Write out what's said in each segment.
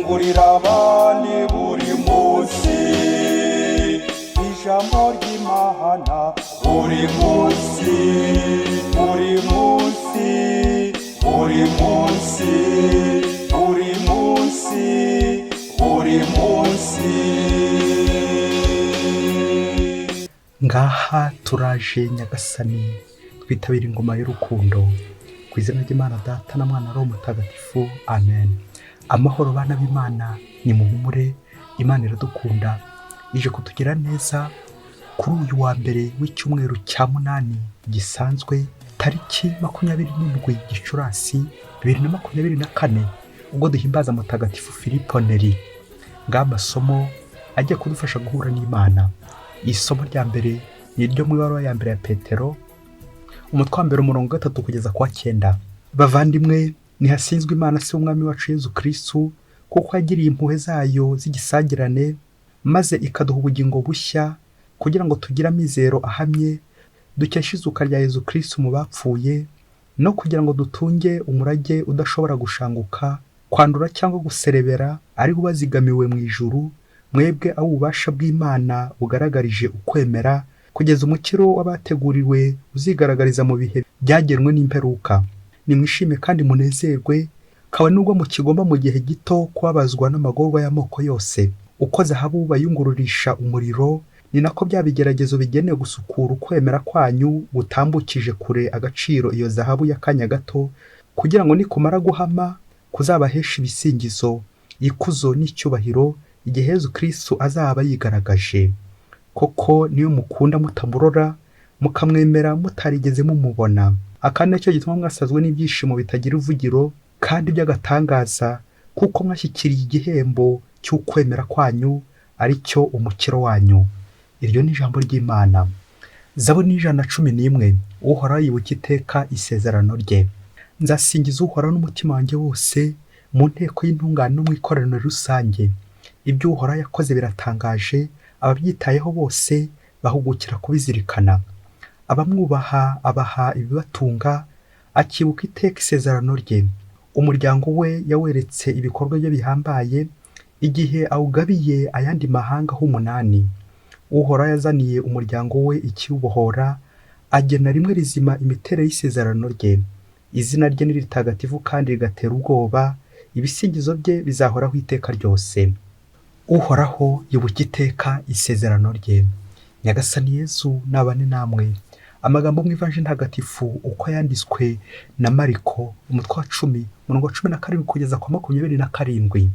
Fungurira abandi buri munsi. Ijambo ry'Imana buri munsi, buri munsi, buri munsi, buri munsi, buri munsi. Ngaha turaje Nyagasani, twitabira ingoma y'urukundo. Ku izina ry'Imana Data na Mwana, Roho Mutagatifu, amen. Amahoro bana b'Imana, ni muhumure, Imana iradukunda, ije kutugira neza kuri uyu wa mbere w'icyumweru cya munani gisanzwe, tariki 27 Gicurasi 2024, ubwo duhimbaza Mutagatifu Filipo Neri. Ngaha amasomo agiye kudufasha guhura n'Imana. Isomo rya mbere ni iryo mu ibaruwa ya mbere ya Petero, umutwe wa mbere, umurongo wa gatatu kugeza ku wa cyenda. Bavandimwe, nihasinzwe Imana Se w'Umwami wacu Yezu Kristu, kuko yagiriye impuhwe zayo z'igisagirane, maze ikaduha ubugingo bushya kugira ngo tugire amizero ahamye dukesha izuka rya Yezu Kristu mu bapfuye, no kugira ngo dutunge umurage udashobora gushanguka, kwandura cyangwa guserebera, ari wo ubazigamiwe mu ijuru, mwebwe abo ububasha bw'Imana bugaragarije ukwemera, kugeza umukiro w'abateguriwe uzigaragariza mu bihe byagenwe n'imperuka. Nimwishime kandi munezerwe, kabone n'ubwo mukigomba mu gihe gito kubabazwa n'amagorwa y'amoko yose. Uko zahabu bayungururisha umuriro, ni nako bya bigeragezo bigenewe gusukura ukwemera kwanyu gutambukije kure agaciro iyo zahabu y'akanya gato, kugira ngo nikumara guhama kuzabahesha ibisingizo, ikuzo n'icyubahiro igihe Yezu Kristu azaba yigaragaje. Koko niyo mukunda mutamurora, mukamwemera mutarigeze mumubona. Aka ni cyo gituma mwasazwe n'ibyishimo bitagira uvugiro kandi by'agatangaza, kuko mwashyikiriye igihembo cy'ukwemera kwanyu, ari cyo umukiro wanyu. Iryo ni ijambo ry'Imana. Zaburi ni 111. Uhoraho yibuka iteka isezerano rye. Nzasingiza Uhoraho n'umutima wanjye wose, mu nteko y'intungane no mu ikoraniro rusange. Ibyo Uhoraho yakoze biratangaje, ababyitayeho bose bahugukira kubizirikana. Abamwubaha abaha ibibatunga, akibuka iteka isezerano rye. Umuryango we yaweretse ibikorwa bye bihambaye, igihe awugabiye ayandi mahanga ho umunani. Uhoraho yazaniye umuryango we ikiwubohora, agena rimwe rizima imiterere y'isezerano rye. Izina rye ni ritagatifu kandi rigatera ubwoba, ibisingizo bye bizahoraho iteka ryose. Uhoraho yibuka iteka isezerano rye. Nyagasani Yezu nabane namwe. Amagambo mu Ivanjiri ntagatifu uko yanditswe na Mariko, umutwe wa 10, umurongo wa 17 kugeza ku 27.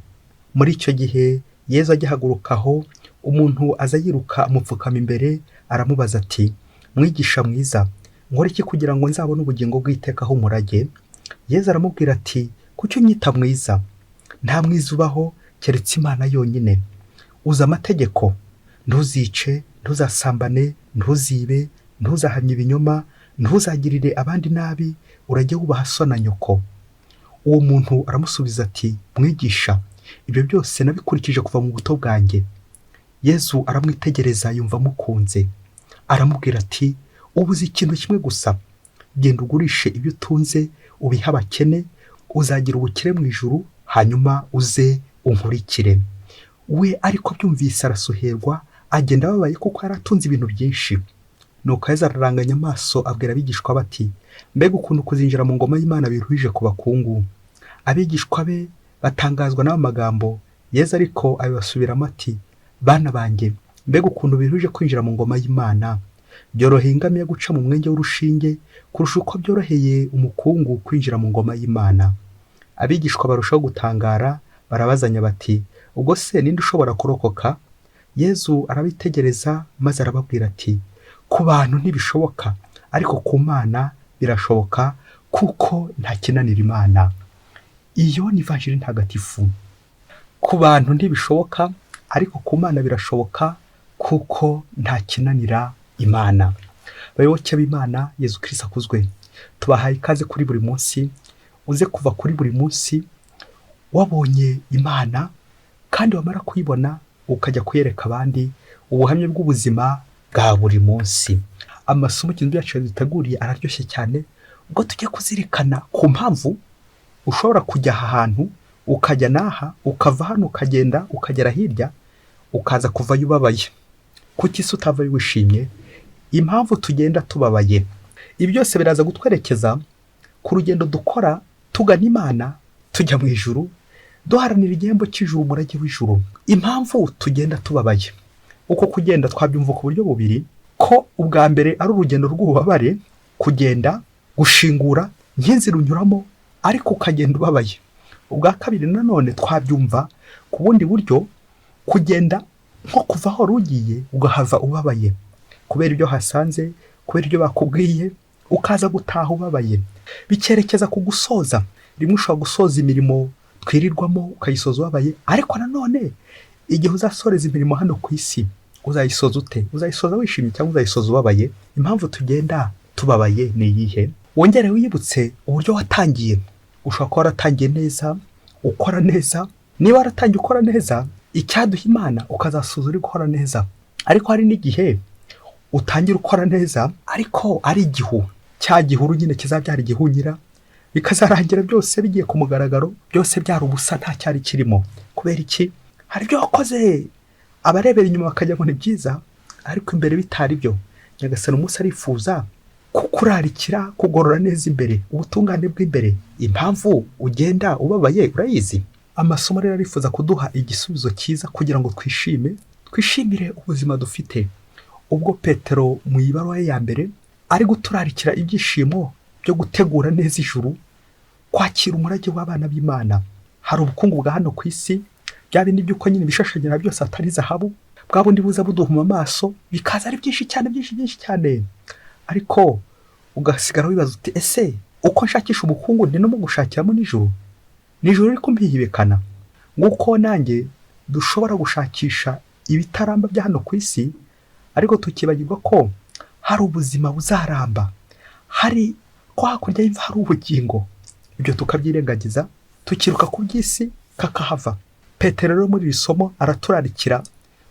Muri icyo gihe Yezu agihaguruka aho, umuntu aza yiruka amupfukama imbere, aramubaza ati: "Mwigisha mwiza, nkore iki kugira ngo nzabone ubugingo bw'iteka aho umurage?" Yezu aramubwira ati: "Kuki unyita mwiza? Nta mwiza ubaho keretse Imana yonyine. Uzi amategeko: ntuzice, ntuzasambane, ntuzibe, ntuzahamye ibinyoma, ntuzagirire abandi nabi, urajye wubaha so na nyoko." Uwo muntu aramusubiza ati: "Mwigisha, ibyo byose nabikurikije kuva mu buto bwanjye." Yezu aramwitegereza yumva amukunze, aramubwira ati: "Ubuze ikintu kimwe gusa. Genda ugurishe ibyo utunze ubihe abakene, uzagira ubukire mu ijuru, hanyuma uze unkurikire." We ariko abyumvise arasuherwa, agenda ababaye kuko yari atunze ibintu byinshi. Nuko Yezu araranganya amaso abwira abigishwa be ati: "Mbega ukuntu kuzinjira mu ngoma y'Imana biruhije ku bakungu!" Abigishwa be batangazwa n'ayo magambo. Yezu ariko abibasubiramo ati: "Bana banjye, mbega ukuntu biruhije kwinjira mu ngoma y'Imana! Byoroheye ingamiya guca mu mwenge w'urushinge kurusha uko byoroheye umukungu kwinjira mu ngoma y'Imana." Abigishwa barushaho gutangara, barabazanya bati: "Ubwo se ninde ushobora kurokoka?" Yezu arabitegereza maze arababwira ati: "Ku bantu ntibishoboka, ariko ku Mana birashoboka, kuko nta kinanira Imana." Iyo ni Ivanjiri ntagatifu. Ku bantu ntibishoboka, ariko ku Mana birashoboka, kuko nta kinanira Imana. Bayoboke b'Imana, Yezu Kristu akuzwe. Tubahaye ikaze kuri buri munsi. Uze kuva kuri buri munsi wabonye Imana, kandi wamara kuyibona ukajya kuyereka abandi ubuhamya bw'ubuzima bwa buri munsi. Amasomo ikintu byacu duteguriye araryoshye cyane, ubwo tujya kuzirikana ku mpamvu ushobora kujya aha hantu Ukajya n'aha, ukava hano ukagenda ukagera hirya, ukaza kuvayo ubabaye. Kuki se utavayo wishimye? Impamvu tugenda tubabaye, ibi byose biraza gutwerekeza ku rugendo dukora tugana Imana, tujya mu ijuru, duharanira igihembo cy'ijuru, umurage w'ijuru. Impamvu tugenda tubabaye, uko kugenda twabyumva ku buryo bubiri: ko ubwa mbere ari urugendo rw'ububabare, kugenda gushingura nk'inzira unyuramo ariko ukagenda ubabaye. Ubwa kabiri nanone twabyumva ku bundi buryo, kugenda nko kuva aho wari ugiye ugahava ubabaye kubera ibyo hasanze, kubera ibyo bakubwiye, ukaza gutaha ubabaye. Bikerekeza ku gusoza. Rimwe ushobora gusoza imirimo twirirwamo ukayisoza ubabaye, ariko nanone igihe uzasoreza imirimo hano ku isi, uzayisoza ute? Uzayisoza wishimye cyangwa uzayisoza ubabaye? Impamvu tugenda tubabaye ni iyihe? Wongere wiyibutse uburyo watangiye. Ushobora kuba waratangiye neza, ukora neza. Niba waratangiye ukora neza, icyaduha Imana ukazasoza uri gukora neza. Ariko hari n'igihe utangira ukora neza ariko ari igihu, cya gihuru nyine kizabyara igihunyira, bikazarangira byose bigiye ku mugaragaro, byose byari ubusa, nta cyari kirimo. Kubera iki? Hari ibyo wakoze abarebera inyuma bakajya ngo ni byiza, ariko imbere bitari byo. Nyagasani umunsi arifuza kukurarikira kugorora neza imbere, ubutungane bw'imbere. Impamvu ugenda ubabaye urayizi? Amasomo rero arifuza kuduha igisubizo cyiza kugira ngo twishime, twishimire ubuzima dufite. Ubwo Petero mu ibaruwa ye ya mbere ari guturarikira ibyishimo byo gutegura neza ijuru, kwakira umurage w'abana b'Imana. Hari ubukungu bwa hano ku isi, bya bindi by'uko nyine ibishashagirana byose atari zahabu, bwa bundi buza buduhuma amaso, bikaza ari byinshi cyane, byinshi byinshi cyane, ariko ugasigara wibaza uti: "Ese uko nshakisha ubukungu ndi no mu gushakiramo nijoro? Nijoro riri kumpihibekana?" Nguko nanjye dushobora gushakisha ibitaramba bya hano ku isi, ariko tukibagirwa ko hari ubuzima buzaramba, hari ko hakurya y'imva hari ubugingo. Ibyo tukabyirengagiza, tukiruka ku by'isi kakahava. Petero rero muri iri somo araturarikira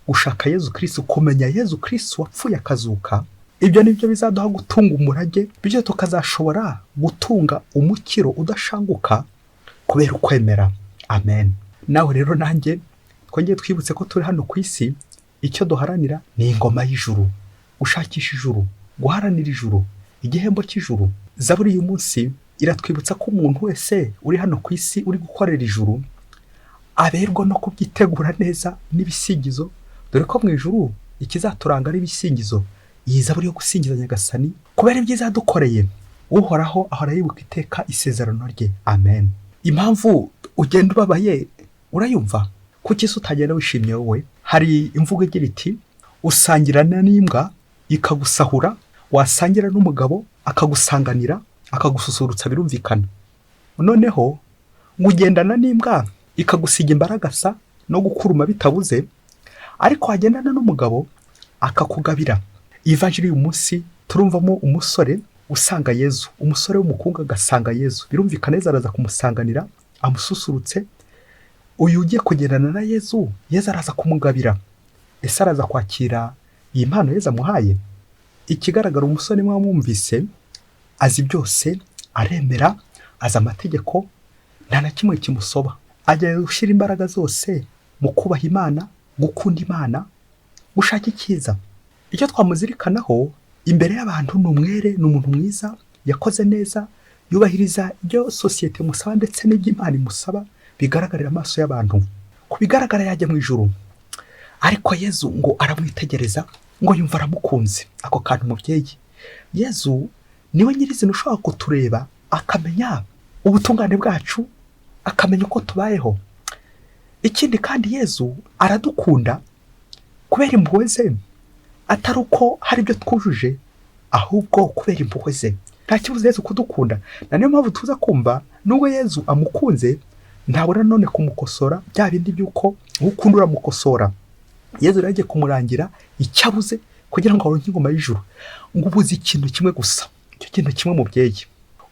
gushaka Yezu Kirisitu, kumenya Yezu Kirisitu wapfuye akazuka. Ibyo ni byo bizaduha gutunga umurage, bityo tukazashobora gutunga umukiro udashanguka kubera ukwemera. Amen. Nawe rero nanjye twongeye twibutse ko turi hano ku isi, icyo duharanira ni ingoma y'ijuru, gushakisha ijuru, guharanira ijuru, igihembo cy'ijuru. Zaburi uyu munsi iratwibutsa ko umuntu wese uri hano ku isi uri gukorera ijuru aberwa no kubyitegura neza n'ibisingizo, dore ko mu ijuru ikizaturanga ari ibisingizo. Iyi zaburi yo gusingiza Nyagasani kubera ibyiza yadukoreye. Uhoraho ahora yibuka iteka isezerano rye. Amen. Impamvu ugenda ubabaye urayumva? Kuki se utagenda wishimye wowe? Hari imvugo igira iti: "Usangirana n'imbwa ikagusahura, wasangira n'umugabo akagusanganira, akagususurutsa." Birumvikana. Noneho ngo ugendana n'imbwa ikagusiga imbaragasa no gukuruma bitabuze, ariko wagendana n'umugabo akakugabira. Ivanjiri y'uyu munsi turumvamo umusore usanga Yezu, umusore w'umukungu agasanga Yezu. Birumvikana, Yezu araza kumusanganira amususurutse. Uyu ugiye kugendana na Yezu, Yezu araza kumugabira. Ese araza kwakira iyi mpano Yezu amuhaye? Ikigaragara, umusore mwamwumvise, azi byose, aremera, azi amategeko, nta na kimwe kimusoba. Ajya gushyira imbaraga zose mu kubaha Imana, gukunda Imana, gushaka icyiza. Icyo twamuzirikanaho imbere y'abantu, ni umwere, ni umuntu mwiza, yakoze neza, yubahiriza ibyo sosiyete imusaba ndetse n'ibyo Imana imusaba, bigaragarira amaso y'abantu. Ku bigaragara yajya mu ijuru. Ariko Yezu ngo aramwitegereza, ngo yumva aramukunze. Ako kantu mubyeyi, Yezu niwe nyirizina ushobora kutureba akamenya ubutungane bwacu, akamenya uko tubayeho. Ikindi kandi, Yezu aradukunda kubera impuhwe ze, atari uko hari ibyo twujuje, ahubwo kubera impuhwe ze. Nta kibuza Yezu kudukunda. Na niyo mpamvu tuza kumva, nubwo Yezu amukunze, ntabura none kumukosora, bya bindi by'uko ukunda uramukosora. Yezu rero agiye kumurangira icyo abuze kugira ngo aronke ingoma y'ijuru. Ngo ubuze ikintu kimwe gusa. Icyo kintu kimwe, mubyeyi,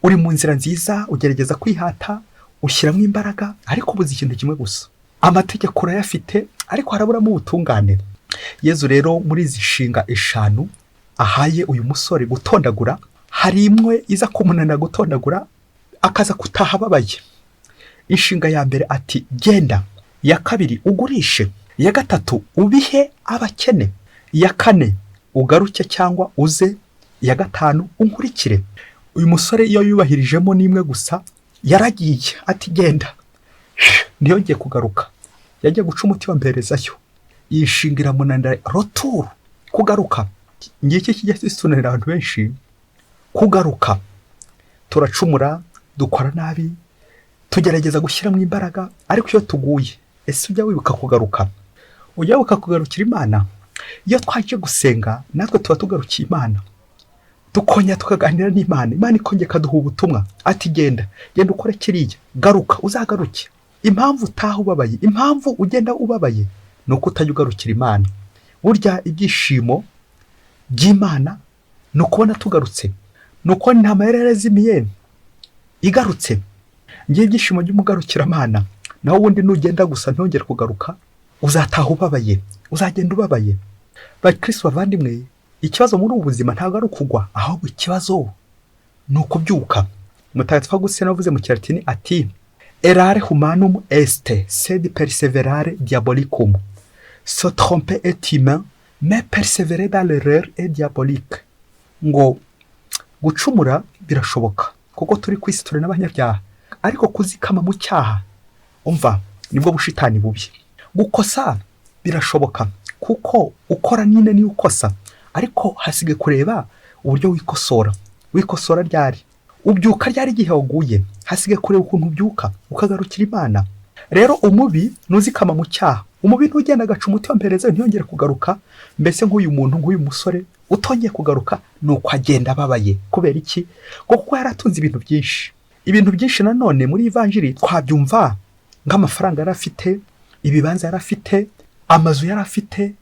uri mu nzira nziza, ugerageza kwihata, ushyiramo imbaraga, ariko ubuze ikintu kimwe gusa. Amategeko urayafite, ariko haraburamo ubutungane. Yezu rero muri izi nshinga eshanu ahaye uyu musore gutondagura, hari imwe iza kumunanira gutondagura, akaza gutaha ababaye. Inshinga ya mbere ati genda, iya kabiri ugurishe, iya gatatu ubihe abakene, iya kane ugaruke cyangwa uze, iya gatanu unkurikire. Uyu musore iyo yubahirijemo n'imwe gusa, yaragiye ati genda, ntiyongeye kugaruka. Yagiye guca umuti wa mperezayo. Iyi nshinga iramunanira, retour, kugaruka. Ngiki kijya gitunanira abantu benshi, kugaruka. Turacumura, dukora nabi, tugerageza gushyiramo imbaraga, ariko iyo tuguye, ese ujya wibuka kugaruka? Ujya wibuka kugarukira Imana? Iyo twaje gusenga, natwe tuba tugarukiye Imana, tukongera tukaganira n'Imana. Imana ikongera ikaduha ubutumwa ati genda, genda ukore kiriya, garuka, uzagaruke. Impamvu utaha ubabaye, impamvu ugenda ubabaye, ni uko utajya ugarukira Imana. Burya ibyishimo by'Imana ni ukubona tugarutse, ni ukubona intama yari yarazimiye igarutse. Ngiye ibyishimo by'umugarukiramana. Naho ubundi nugenda gusa ntongere kugaruka, uzataha ubabaye, uzagenda ubabaye. Bakristo bavandimwe, ikibazo muri ubu buzima ntabwo ari ukugwa, ahubwo ikibazo ni ukubyuka. Mutagatifu Agusitini wavuze mu Kilatini ati: "Errare humanum est, sed perseverare diabolicum. Se tromper est humain, mais persévérer dans l'erreur est diabolique." Ngo gucumura birashoboka kuko turi ku isi, turi n'abanyabyaha, ariko kuzikama mu cyaha, umva, nibwo bushitani bubi. Gukosa birashoboka kuko ukora nyine niyo ukosa, ariko hasigaye kureba uburyo wikosora. Wikosora ryari? Ubyuka ryari igihe waguye? Hasigaye kureba ukuntu ubyuka ukagarukira Imana. Rero umubi ntuzikama mu cyaha, umubi ntugenda agaca umuti wa mperezayo ntiyongere kugaruka. Mbese nk'uyu muntu, nk'uyu musore utongeye kugaruka, ni uko agenda ababaye. Kubera iki? Ngo kuko yari atunze ibintu byinshi. Ibintu byinshi nanone muri ivanjiri twabyumva nk'amafaranga yari afite, ibibanza yari afite, amazu yari afite,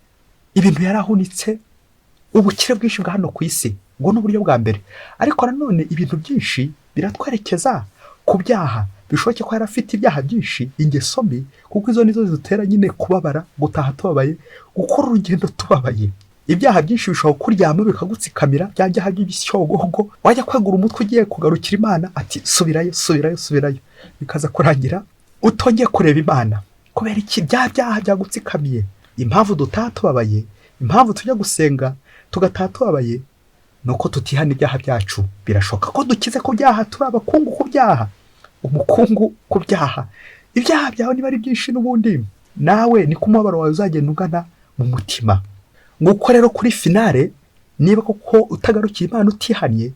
ibintu yari ahunitse, ubukire bwinshi bwa hano ku isi. Ubwo ni uburyo bwa mbere. Ariko nanone ibintu byinshi biratwerekeza ku byaha. Bishoboke ko yari afite ibyaha byinshi, ingeso mbi, kuko izo nizo zidutera nyine kubabara, gutaha tubabaye, gukora urugendo tubabaye. Ibyaha byinshi bishobora kukuryama bikagutsikamira, bya byaha by'ibishyogogo. Wajya kwegura umutwe ugiye kugarukira Imana, ati subirayo, subirayo, subirayo, bikaza kurangira utongeye kureba Imana. Kubera iki? Bya byaha byagutsikamiye. Impamvu dutaha tubabaye, impamvu tujya gusenga tugataha tubabaye, ni uko tutihana ibyaha byacu. Birashoboka ko dukize ku byaha, turi abakungu ku byaha, umukungu ku byaha. Ibyaha byawe niba ari byinshi, n'ubundi nawe niko umubabaro wawe uzagenda ugana mu mutima. Nguko rero kuri finale, niba koko utagarukiye Imana, utihannye,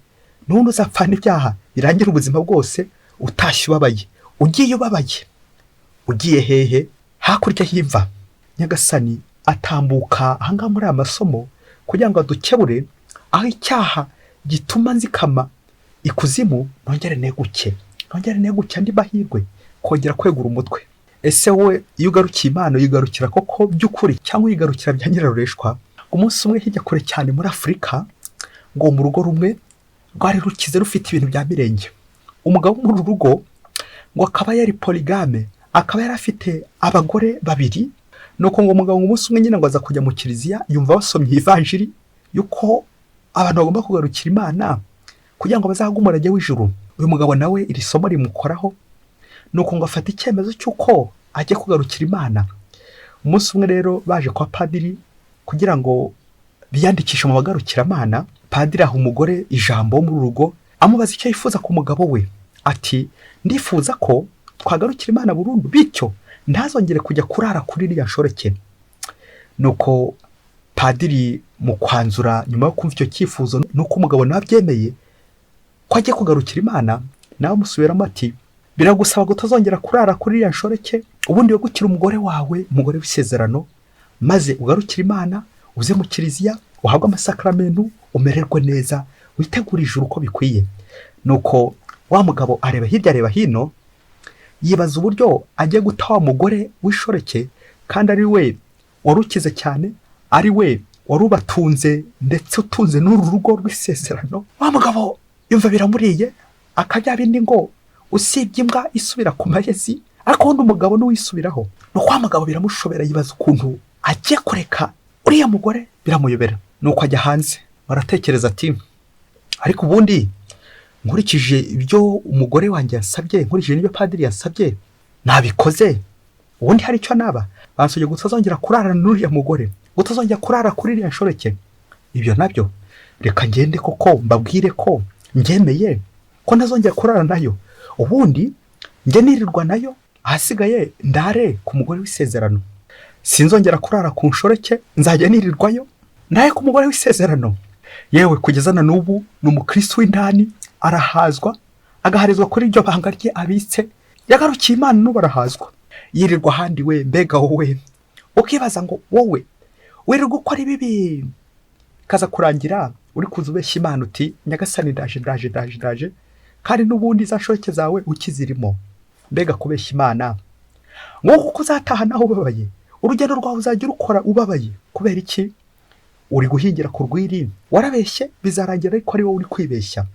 n'ubundi uzapfana ibyaha, birangira ubuzima bwose utashye ubabaye, ugiye ubabaye. Ugiye hehe? Hakurya y'imva. Nyagasani atambuka ahangaha muri aya masomo kugira ngo adukebure aho icyaha gituma nzikama ikuzimu, nongere neguke, nongere neguke andi mahirwe kongera kwegura umutwe. Ese wowe iyo ugarukiye Imana, uyigarukira koko by'ukuri cyangwa uyigarukira bya nyirarureshwa? Umunsi umwe, hirya kure cyane muri Afurika, ngo mu rugo rumwe rwari rukize, rufite ibintu bya mirenge, umugabo wo muri uru rugo ngo akaba yari polygame, akaba yari afite abagore babiri. Nuko ngo umugabo umunsi umwe nyine ngo aza kujya mu kiliziya, yumva basomye ivanjiri y'uko abantu bagomba kugarukira Imana kugira ngo bazahabwe umurage w'ijuru. Uyu mugabo nawe iri somo rimukoraho, nuko ngo afata icyemezo cy'uko ajya kugarukira Imana. Umunsi umwe rero baje kwa padiri kugira ngo biyandikishe mu bagarukiramana. Padiri aha umugore ijambo wo muri uru rugo, amubaza icyo yifuza ku mugabo we. Ati ndifuza ko twagarukira Imana burundu, bityo ntazongere kujya kurara kuri iriya nshoreke. Nuko padiri mu kwanzura, nyuma yo kumva icyo cyifuzo, nuko umugabo nawe abyemeye ko agiye kugarukira Imana, nawe amusubiramo ati biragusaba kutazongera kurara kuri iriya nshoreke, ubundi wegukire umugore wawe, umugore w'isezerano, maze ugarukire Imana, uze mu kiliziya, uhabwe amasakaramentu, umererwe neza, witegure ijuru uko bikwiye. Nuko wa mugabo areba hirya, areba hino, yibaza uburyo agiye guta wa mugore w'inshoreke kandi ari we wari ukize cyane, ari we wari ubatunze, ndetse utunze n'uru rugo rw'isezerano. Wa mugabo yumva biramuriye, akabya bindi ngo usibye imbwa isubira ku mayezi, ariko ubundi umugabo n'uwisubiraho. Nuko wa mugabo biramushobera, yibaza ukuntu agiye kureka uriya mugore, biramuyobera. Nuko ajya hanze, baratekereza ati ariko ubundi nkurikije ibyo umugore wanjye yasabye, nkurikije n'ibyo padiri yasabye. Nabikoze, ubundi hari icyo naba bansabye kutazongera kurara n'uriya mugore, kutazongera kurara kuri iriya nshoreke. Ibyo nabyo reka ngende koko mbabwire ko ngemeye ko ntazongera kurara nayo, ubundi njye nirirwa nayo, ahasigaye ndare ku mugore w'isezerano. Sinzongera kurara ku nshoreke, nzajya nirirwayo ndaye ku mugore w'isezerano. Yewe, kugeza na n'ubu ni umukristo w'indani, arahazwa, agaharizwa kuri iryo banga rye abitse. Yagarukiye Imana, n'ubu arahazwa, yirirwa ahandi. We, mbega wowe, ukibaza ngo wowe wirirwa ukora ibibi, kaza kurangira uri kuza ubeshya Imana uti: "Nyagasani, ndaje, ndaje, ndaje, ndaje", kandi n'ubundi za nshoreke zawe ukizirimo. Mbega kubeshya Imana! Nguko uko uzataha naho ubabaye. Urugendo rwawe uzajya urukora ubabaye. Kubera iki? Uri guhingira ku rwiri. Warabeshye, bizarangira ariko ari wowe uri kwibeshya,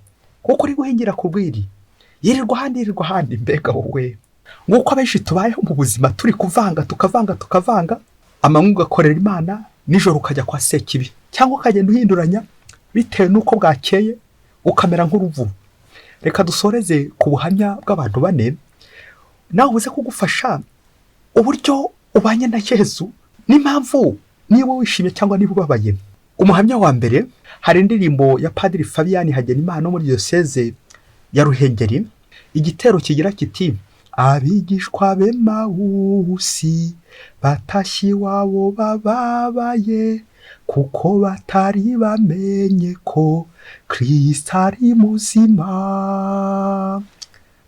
kuko uri guhingira ku rwiri. Yirirwa ahandi, yirirwa ahandi. Mbega wowe! Nk'uko abenshi tubayeho mu buzima, turi kuvanga, tukavanga, tukavanga. Amanywa ugakorera Imana, nijoro ukajya kwa Sekibi, cyangwa ukagenda uhinduranya bitewe n'uko bwakeye, ukamera nk'uruvu. Reka dusoreze ku buhamya bw'abantu bane, nawe buze kugufasha uburyo ubanye na Yezu n'impamvu niba wishimye cyangwa niba ubabaye. Umuhamya wa mbere, hari indirimbo ya Padiri Fabiyani Hagenimana wo muri Diyoseze ya Ruhengeri, igitero kigira kiti: "Abigishwa b'Emawusi batashye iwabo bababaye, kuko batari bamenye ko Kristo ari muzima."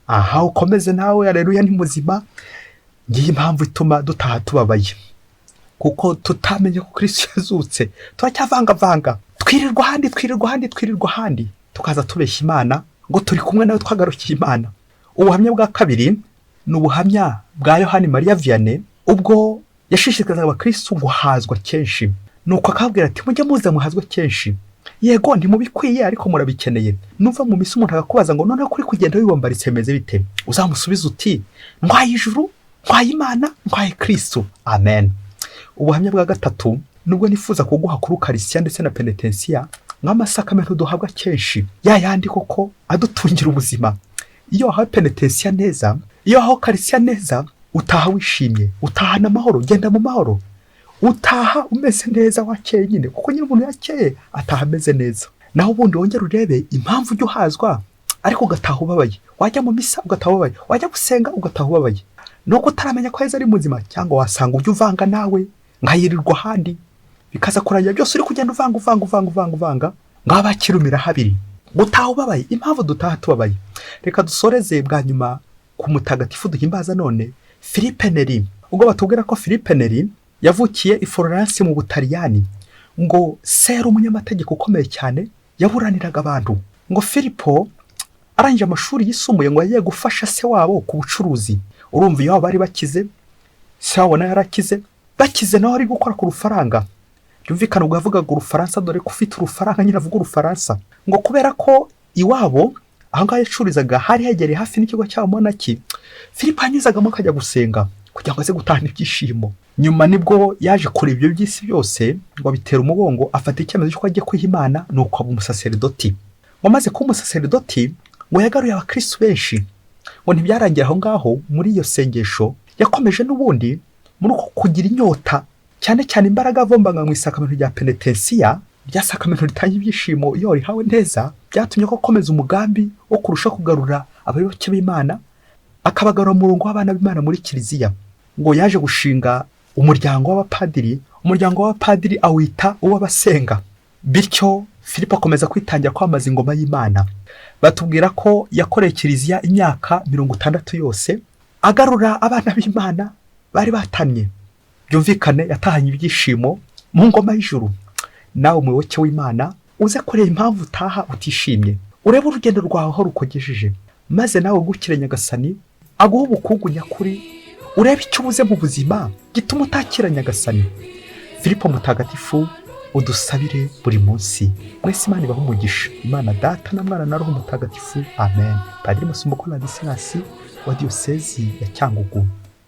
Aha ukomeze nawe, areruya, ni muzima. Ngiyi impamvu ituma dutaha tubabaye, kuko tutamenye ko Kristo yazutse. Turacyavangavanga, twirirwa ahandi, twirirwa ahandi, twirirwa ahandi, tukaza tubeshya Imana ngo turi kumwe nawe, twagarukiye Imana. Ubuhamya bwa kabiri ni ubuhamya bwa Yohani Mariya Vianney, ubwo yashishikarizaga abakirisitu guhazwa kenshi. Nuko akababwira ati: "Mujye muza muhazwe kenshi. Yego, ntimubikwiye, ariko murabikeneye." Nuva mu misi umuntu akakubaza ngo: "Noneho kuri kugenda wibombaritse, bimeze bite?" Uzamusubize uti: "Ntwaye ijuru, ntwaye Imana, ntwaye Kirisitu." Amen. Ubuhamya bwa gatatu nubwo nifuza kuguha kuri Ukarisiya ndetse na Penetensiya, nk'amasakamento duhabwa kenshi, ya yandi koko adutungira ubuzima. Iyo wahawe Penetensiya neza, iyo wahawe Ukarisiya neza, utaha wishimye, utahana amahoro, genda mu mahoro, utaha umeze neza, wakeye nyine, kuko nyine umuntu yakeye ataha ameze neza. Naho ubundi wongere urebe impamvu ujya uhazwa ariko ugataha ubabaye, wajya mu misa ugataha ubabaye, wajya gusenga ugataha ubabaye, nuko utaramenya ko Yezu ari muzima, cyangwa wasanga ujya uvanga nawe nkayirirwa ahandi, bikaza kurangira byose uri kugenda uvanga, uvanga, uvanga, uvanga, uvanga, ngaba kirumira habiri, gutaha ubabaye. Impamvu dutaha tubabaye. Reka dusoreze bwa nyuma ku mutagatifu duhimbaza none, Philippe Neri, ubwo batubwira ko Philippe Neri yavukiye i Florence mu Butaliyani. Ngo se yari umunyamategeko ukomeye cyane, yaburaniraga abantu. Ngo Filipo arangije amashuri yisumbuye, ngo yagiye gufasha se wabo ku bucuruzi. Urumva, iyo bari bakize, se wabo nawe yarakize, bakize, nawe ari gukora ku rufaranga. Byumvikana ubwo yavugaga Urufaransa, dore ko ufite urufaranga nyine avuga Urufaransa. Ngo kubera ko iwabo aho ngaho yacururizaga hari hegereye hafi n'ikigo cy'abamonaki, Filipo yanyuzagamo akajya gusenga kugira ngo aze gutahana ibyishimo. Nyuma nibwo yaje kureba ibyo by'isi byose, ngo abitera umugongo, afata icyemezo cy'uko agiye kwiha Imana, nuko aba umusaseridoti. Ngo amaze kuba umusaseridoti, ngo yagaruye abakirisitu benshi. Ngo ntibyarangira aho ngaho muri iyo sengesho, yakomeje n'ubundi muri uko kugira inyota, cyane cyane imbaraga avombaga mu isakamento rya Penetensiya, rya sakamento ritanga ibyishimo iyo rihawe neza, byatumye ko akomeza umugambi wo kurushaho kugarura abayoboke b'Imana, akabagarura mu murongo w'abana b'Imana muri Kiliziya. Ngo yaje gushinga umuryango w'abapadiri, umuryango w'abapadiri awita uw'abasenga. Bityo Filipo akomeza kwitangira kwamamaza ingoma y'Imana. Batubwira ko yakoreye Kiliziya imyaka 60 yose, agarura abana b'Imana bari batannye. Byumvikane yatahanye ibyishimo mu ngoma y'ijuru. Nawe umuyoboke w'Imana, uze kureba impamvu utaha utishimye, urebe urugendo rwawe aho rukogejeje, maze nawe ugukire Nyagasani aguhe ubukungu nyakuri, urebe icyo ubuze mu buzima gituma utakira Nyagasani. Filipo mutagatifu, udusabire buri munsi. Mwese Imana ibahe umugisha, Imana Data na Mwana na Roho Mutagatifu. Amen. Padiri Masumbuko Ladislas wa Diyosezi ya Cyangugu.